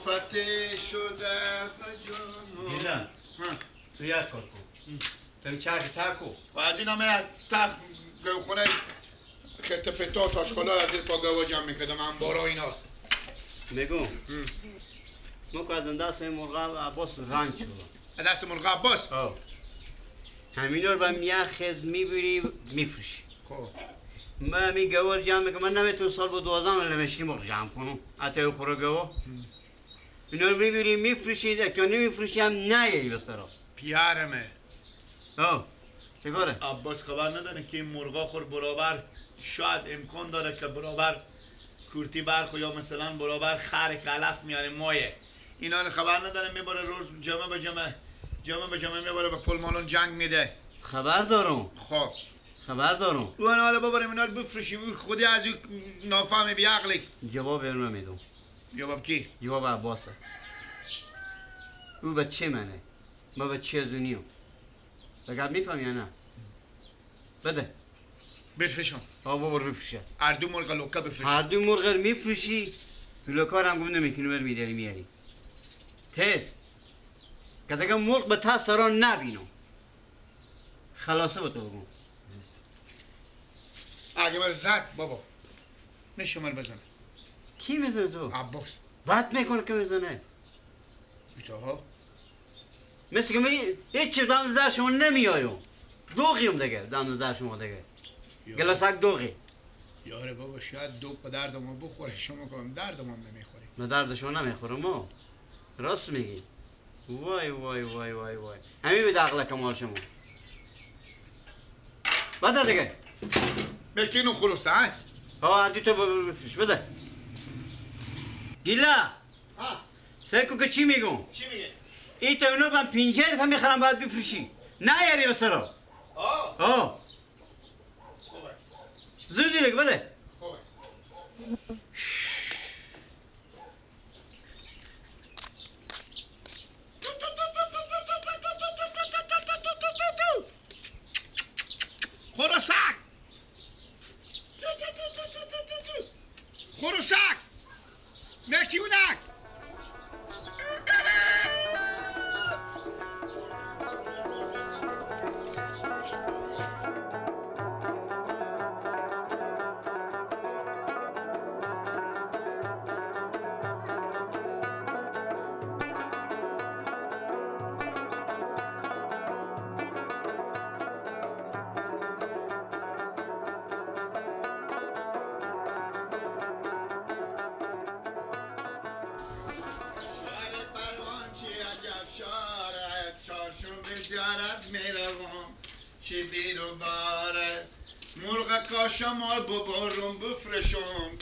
آفت شده دیدن تو یک کار کن تو چرخ تکو و از این همه تک خونه خرت پتا تاشکالا از زیر پا گوا جمع میکردم انبارا اینا میگم ما که از دست مرغ عباس رنگ شد دست مرغ عباس؟ همینا رو به میخز میبری میفروشی. خب من می گوار جمع میکنم، من نمیتونم سال با 12 لمشکی مرغ جمع کنم حتی خورا گوا اینا رو میبری میفروشی، اگه نمیفروشی هم نیایی به سرا پیارمه. آه چیکاره؟ عباس خبر نداره که این مرغا خور برابر شاید امکان داره که برابر کورتی برخ یا مثلا برابر خر کلف میاره مایه، اینا رو خبر نداره، میبره روز جمع به جمع جمع به جمع میبره به پل مالون جنگ میده. خبر دارم. خب خبر دارم. اون حالا ببریم اینا رو بفروشیم، خودی از او نافهمی بیعقلی. جواب اینو نمیدم. جواب کی؟ جواب عباسه. او بچه منه، ما بچه از اونیم. بگم میفهمی یا نه؟ بده. بفروشم. آه بابا بفروشه. هر دو مرغ لوکا بفروشم. هر دو مرغ میفروشی، لوکا هم گم نمیکنی بر میداری میاری. تست. که دیگه مرغ به تا سران نبینم. خلاصه به تو بگم. اگه بر زد بابا میشه من بزنه. کی میزنه تو؟ عباس. بد میکنه که میزنه. بیتا مثل که میگی هیچ دم در شما نمیایم. دوغیم دیگه دم در شما دیگه. گلاسک دوغی. یاره بابا شاید دوغ به درد ما بخوره، شما کم درد ما نمیخوری. ما درد شما نمیخورم ما. راست میگی. وای وای وای وای وای. همین به عقل کمال شما. بده دیگه. بکینو خلاصه ها؟ ها هر تو بفروش بده. گیلا. ها. سرکو که چی میگم؟ چی میگه؟ ای تا اونو من پینجر هم میخرم باید بفروشی. نه یاری به سرا. آه. آه. خوبه. زودی دیگه بده. خوبه. خروسک. خروسک. مکیونک. چی بیرو باره مرغ کاشم ببرم بفرشم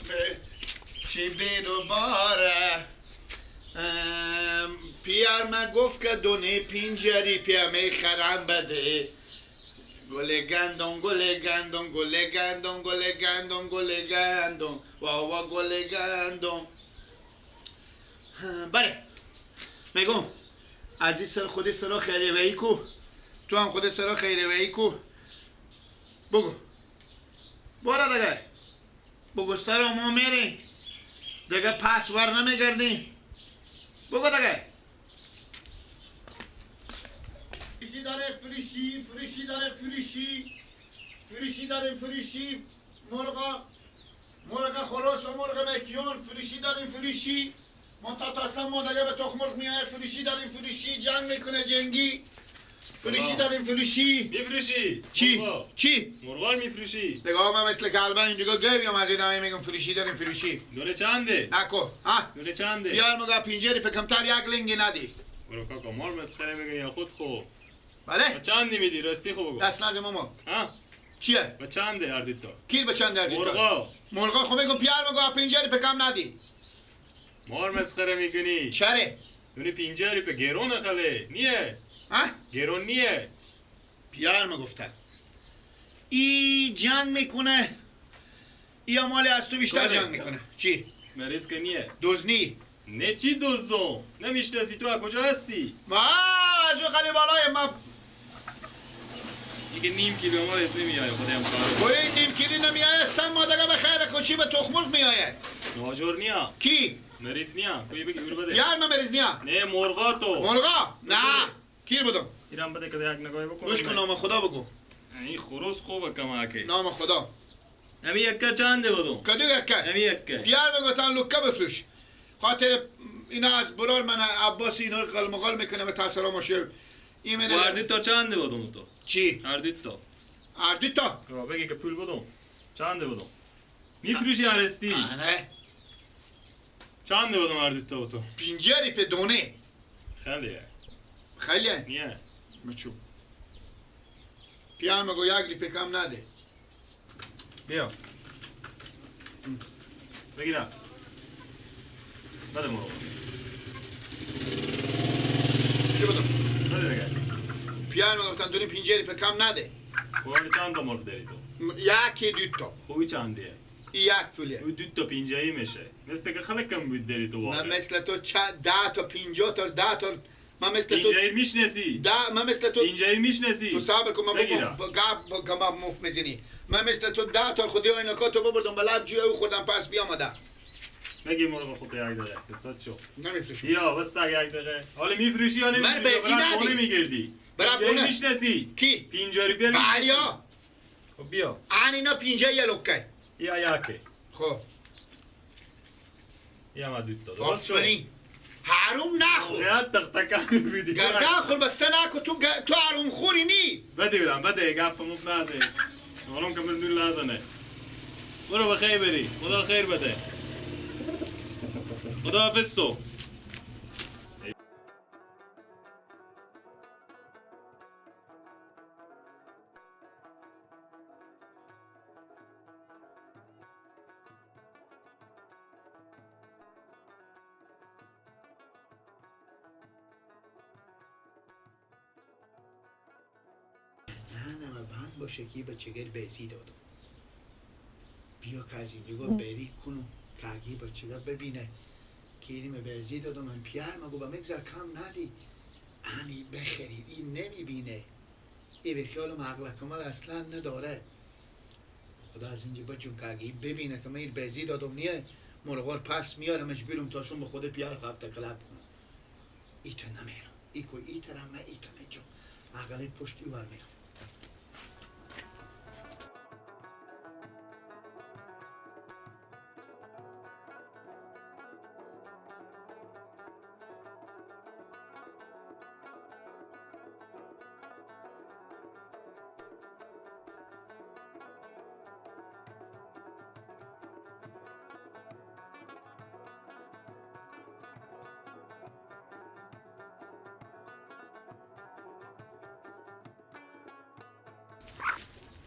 چی بیرو باره پیر من گفت که دونه پینجری پیر میخرم بده گل گندم گل گندم گل گندم گل گندم گل گندم واوا گل گندم. بله میگم عزیز سر خودی سرا خیلی وی کو تو هم خود سرا خیره وی کو بگو برو دیگه بگو سرا ما میریم دیگه پس ور نمیگردیم بگو دیگه فروشی داره فروشی فروشی داره فروشی فروشی داره فروشی مرغ مرغ خروس و مرغ مکیون فروشی داریم فروشی ما تا ما دیگه به تخم مرغ میای فروشی داریم فروشی جنگ میکنه جنگی فروشی داریم فروشی میفروشی چی؟ چی؟ مرغان میفروشی دیگه من مثل کلبه اینجا گریم از این میگم فروشی داریم فروشی دونه چنده؟ اکو ها دونه چنده؟ بیار مگه پینجری په کمتر یک لنگی ندی برو کاکا مار مسخره میگی یا خود خو بله؟ چندی میدی راستی خو بگو دست نزن ماما ها چیه؟ به چنده هر تا؟ کی به چنده هر مرغا مرغا خو میگم پیار مگه پینجری په کم ندی مار مسخره میکنی چره؟ دونه پینجری په گرون خله نیه ها؟ گرون نیه پیار میگفتن ای جنگ میکنه ای مالی از تو بیشتر جنگ میکنه چی؟ مریض که نیه دزنی نه چی دزدم نمیشناسی تو از کجا هستی؟ ما از اون قلی بالای ما دیگه نیم کیلو مالت نمیایه خودم کارو ولی نیم کیلو نمیایه سم ما دیگه به خیر خوشی به تخم مرغ میایه ناجور نیا کی؟ مریض نیم کوی بگی اونو بده. یار من مریض نیم. نه مرغا تو. مرغا؟ نه. کیر بدم. ایران بده که یک نگاهی بکن. گوش کن نام خدا بگو. این خروس خوبه کماکه. نام خدا. امی یکه چنده بدم؟ کدو یکه؟ امی یکه. بیار بگو تن لوکه بفروش. خاطر اینا از برار من عباس اینا رو قلمقال میکنه به تاثیر ماشیر. این من هر تا چنده بدم تو؟ چی؟ هر تا. هر تا؟ بگی که پول بدم. چنده بدم؟ میفروشی هرستی؟ نه. چنده بدم هر تا تو؟ پنجری په دونه. خیلیه. خیلیه؟ نیه. مچو. پیار مگو یک ریپه کم نده. بیا. بگیرم. بده مرغ. چی بدم؟ بده بگیر. پیار مگو گفتن دونه پنجری په کم نده. خوبی چند تا مرغ داری تو؟ یکی دو تا. خوبی چندیه؟ یک پولیه. او دو تا پنجایی میشه. مثل که خیلی کم بود داری تو واقعا. من مثل تو 10 تا 50 تا 10 تا من مثل تو پنجایی میشناسی؟ ده من مثل تو پنجایی میشناسی؟ تو صبر کن من بگم گپ گپ مفت میزنی. من مثل تو 10 تا خودی اینا تو ببردم به لب جوی خوردم پس بیامدم. بگی مرغ خود یک دقیقه استاد شو. نمیفروشم. بیا بس یک دقیقه. حالا میفروشی یا نمیفروشی؟ من بنزین ندی. میگردی. برام پول میشناسی؟ کی؟ پنجاری بیا. علیا. خب بیا. ان اینا پنجایی لوکه. یا یکه. خب. یا ما دو تا. آفرین. حروم نخور. یا تختکان میدی. گردن خور بسته نکن تو تو حروم خوری نی. بده برام بده گپ مفت نزن. آرام که من لازمه. برو بخیر بری. خدا خیر بده. خدا حافظ تو. باشه که بچه گر بیزی دادم بیا که از اینجا بری کنم که اگه بچه گر ببینه که اینیم بیزی دادم من پیار مگو به مگذر کم ندی انی بخرید این نمیبینه ای به خیالم عقل کمال اصلا نداره خدا از اینجا بچون که اگه ببینه که من این بیزی دادم نیه مرغار پس میارمش بیرم تاشون به خود پیار خفته کلب کنم ای تو نمیرم ای کو ای ترم من ای تو نجم عقل پشتی ور میرم.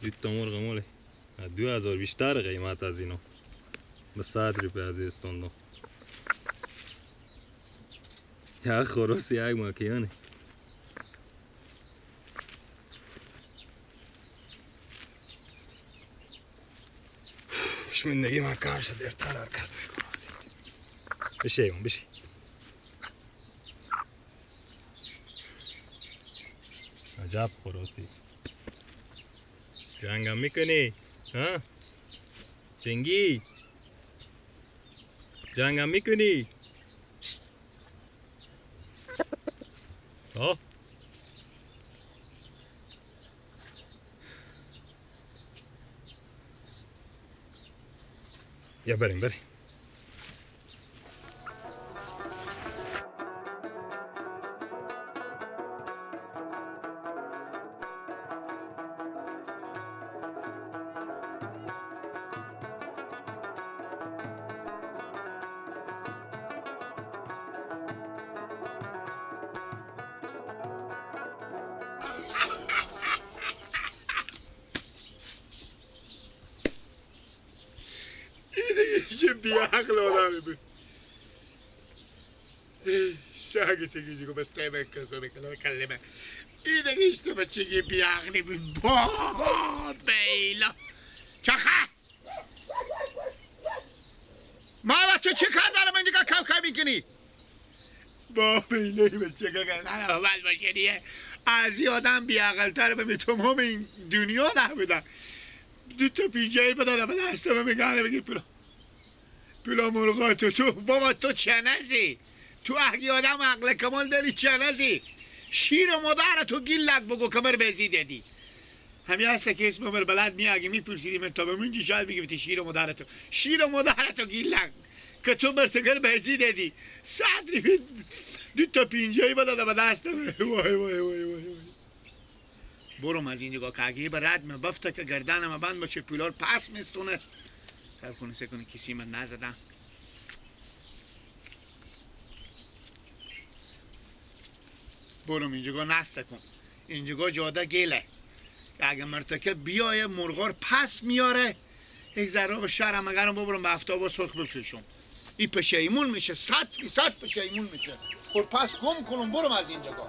دو تا مرغ ماله 2000 بیشتر قیمت از اینو به 100 روپیه از استوندو. یا خروس یک ماکیانه. شمندگی من کم شد دیرتر حرکت میکنم. بشه ایوان بشه. عجب خروسی. جنگم میکنی؟ ها؟ جنگی؟ جنگم میکنی؟ آه؟ یا بریم بریم. بیعقل آدمی بود. سگ سگی کو بس تیم کنه کلمه این دیگه اشتباه بچگی بیعقلی بود. با بیلا چخه ما با تو چه کار دارم اینجا کم کم میکنی؟ با بیلای بچه که نه اول باشه دیگه از این آدم بیعقل تر به تمام این دنیا نبودن. دو تا پیجایی بدادم به دستم میگن بگیر پولو. پولا مرغا تو بابا تو چنزی، تو اگه آدم عقل کمال داری چنزی. شیر مادر تو گیلک بگو کمر بزی دادی. همین هست که اسم مر بلد نی، اگه میپرسیدی من تا به منجی شاید میگفتی شیر مادر تو، شیر مادر تو گیلک که تو مرتگل بزی دادی. صدری دو تا پینجایی بداده به دستم. وای وای وای وای. برم از اینجا که اگه به رد من بفته که گردنم بند باشه پولار پس میستونه. سر کنه سه کنه کسی من نزدن. برم اینجا نسته کن، اینجا جاده گله. اگه مرتکه بیایه مرغار پس میاره. یک ذره به شهرم اگرم ببرم به افتاب و سرخ بفروشم. این پشیمون میشه، 100% پشیمون میشه. خب پس گم کنم برم از اینجا.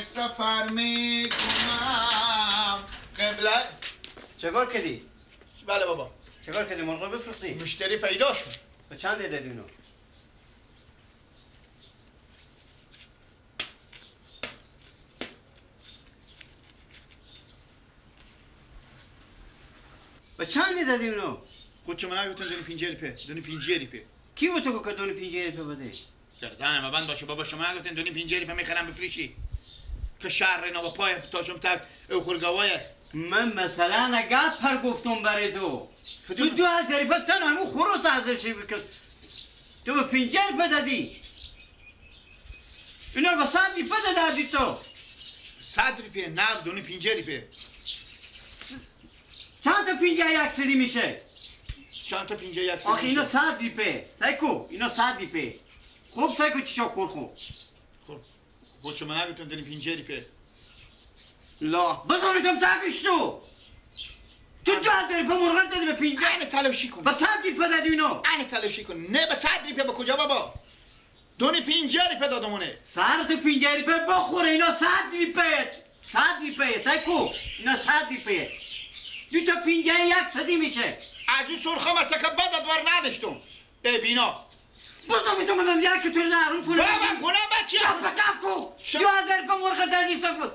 سفر میکنم قبله. چکار کردی؟ بله بابا. چکار کردی؟ مرغ بفروختی؟ مشتری پیدا شد. به چند دادی اونو؟ به چند دادی اونو؟ خود چون من نگفتم دونی پینجری په، دونی پینجری په. کی به تو گفت دونی پینجری په بده؟ گردنم بند باشه بابا، شما نگفتین دونی پینجری په میخرم بفروشی؟ که شهر اینا با پای تاشم تک او خلگوایه. من مثلا گپ پر گفتم برای تو. تو 2000 په تن همون خروس ازش بکن. تو به پینجر په دادی. اینا به 100 په دادی تو. 100 روپیه نه دونی پینجری په. چند تا پینجر یک سری میشه؟ چند تا پینجر یک سری؟ آخه اینا 100 روپیه. سایکو اینا 100 روپیه. خوب سایکو چیشا خور خوب. خود شما نگفتم دونی پینجری په. لا بزن میتونم سرکش تو. تو 2000 په مرغ دادی به پینجر. عین تلاشی کن. به 100 روپیه دادی اینو. عین تلاشی کن. نه به 100 روپیه به کجا بابا؟ دونی پینجری په دادمونه. سر تو پینجری په بخوره اینا 100 روپیه. 100 روپیه سایکو اینا 100 روپیه. دو تا پینجر یک صدی میشه. از اون سرخه مرتکب بد ادوار نداشتم. ببینا. بازم میتونم یک تو نرم کنم. بابا گناه بچه. بابا کو. 2000 په مرغ دادی سکو.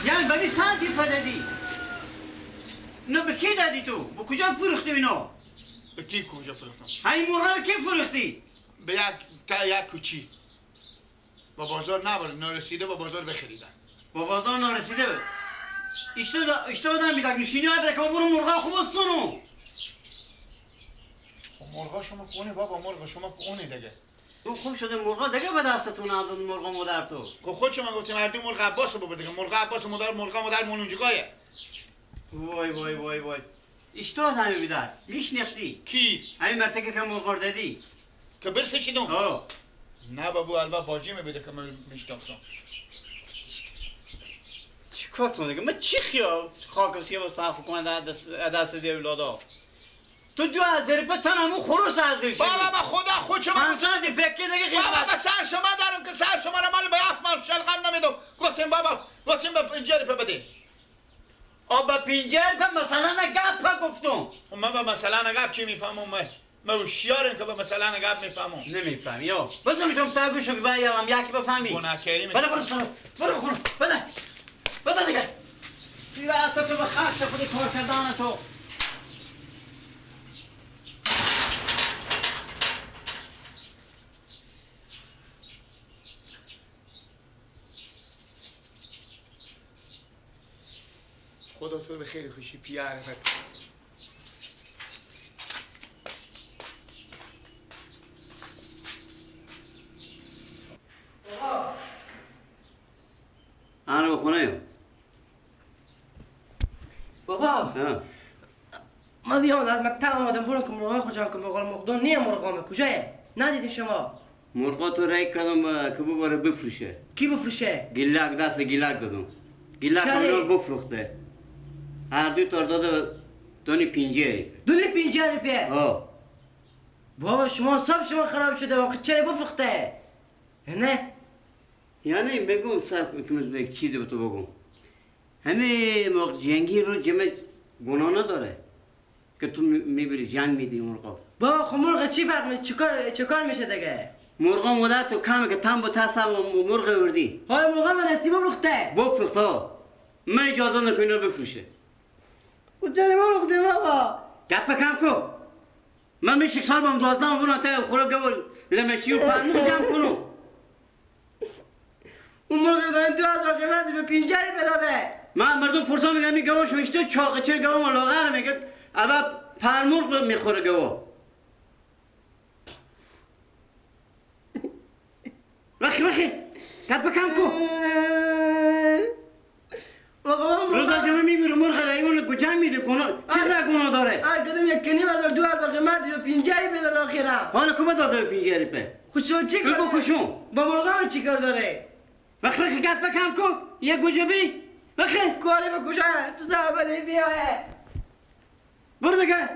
یعنی ببین 100 روپیه دادی. اینو به کی دادی تو؟ به کجا فروختی اینو؟ به کی کجا فروختم؟ همین مرغ رو کی فروختی؟ به یک تا یک کوچی. با بازار نبرد، نارسیده با بازار بخریدن. با بازار نارسیده. اشتباه میدم نشینی های بده که برو مرغا خوب استونو. خب مرغا شما کونه بابا، مرغا شما کونه دیگه. تو خوب شده مرغا دیگه به دستتون نداد مرغا مادر تو. خب خود شما گفتیم هر دو مرغ عباس رو ببر دیگه، مرغ عباس مادر مرغا مادر مونونجگایه. وای وای وای وای. اشتباه همین بیدار. میشناختی؟ کی؟ همین مرتکه که مرغا دادی. که بفشیدم. آه. نه بابا البته باجی میبده که من میشناختم. چیکار کنم دیگه؟ من چی خیال خاکم سیاه و صاف کنم دست دیولادا. تو 2000 په تن همون خروس از دیوش. بابا با خدا خود شما 500 پکه دیگه خیلی. بابا به سر شما دارم که سر شما رو مال به هفت مال شلغم نمیدم. گفتیم بابا گفتیم به پنجره په بده. آ به پنجره په مثلا گپ گفتم. من به مثلا گپ چی میفهمم؟ من هوشیارم که به مثلا گپ میفهمم. نمیفهمی یا بذار میتونم تا گوشو ببرم یکی بفهمی. گناهکاری بده برو برو بخور بده بده دیگه. سیره تو به خاک خودی کار کردن تو. خدا تو رو به خیلی خوشی پیاره. خونه. بابا ما بیام از مکتب آمدم برم که مرغا خود جمع کنم. بقول مقدار نیه مرغامه کجایه؟ ندیدی شما؟ مرغا تو رای کردم که ببره بفروشه. کی بفروشه؟ گیلک دست گیلک دادم. گیلک اونو بفروخته. هر دو تا داده دونی 50. دونی 50 روپیه؟ آه. بابا شما حساب شما خراب شده واقعا چرا بفروخته؟ نه؟ یعنی بگم سر کمز به چیزی به تو بگم. همه مرغ جنگی رو جمع گناه نداره که تو میبری جنگ میدی مرغا. بابا خب مرغ چی فرق می چیکار میشه دیگه؟ مرغا مادر تو کمه که تن با تاسم مرغ وردی. های مرغا من هستی بفروخته. بفروخته. من اجازه نکنم اینو بفروشه. او داره مرغ ده بابا. گپ کم کو. من میشه سال بام 12 بونم تا خوراک گول لمشی و پرموخ جمع کنم. اون مرغ دادن 2000 قیمت به 50 داده. من مردم پرسا میگم این گواش میشته چاقه چه گوا لاغر میگه اول پرمرغ میخوره گوا. رخی رخی گپ کم کو. روزا جمعه میبیره مرغ رایون کجا میده کنه چه گناه داره؟ هر کدوم 1.5 هزار 2 هزار قیمت رو 50 روپیه داد آخرم. حالا کو داده 50 روپیه؟ خب شما چی کار بکشون. با مرغا چی کار داره؟ رخی رخی گپ کم کو یه گوجبی. رخی کاری به کجا تو زحمت بیاه. برو دیگه.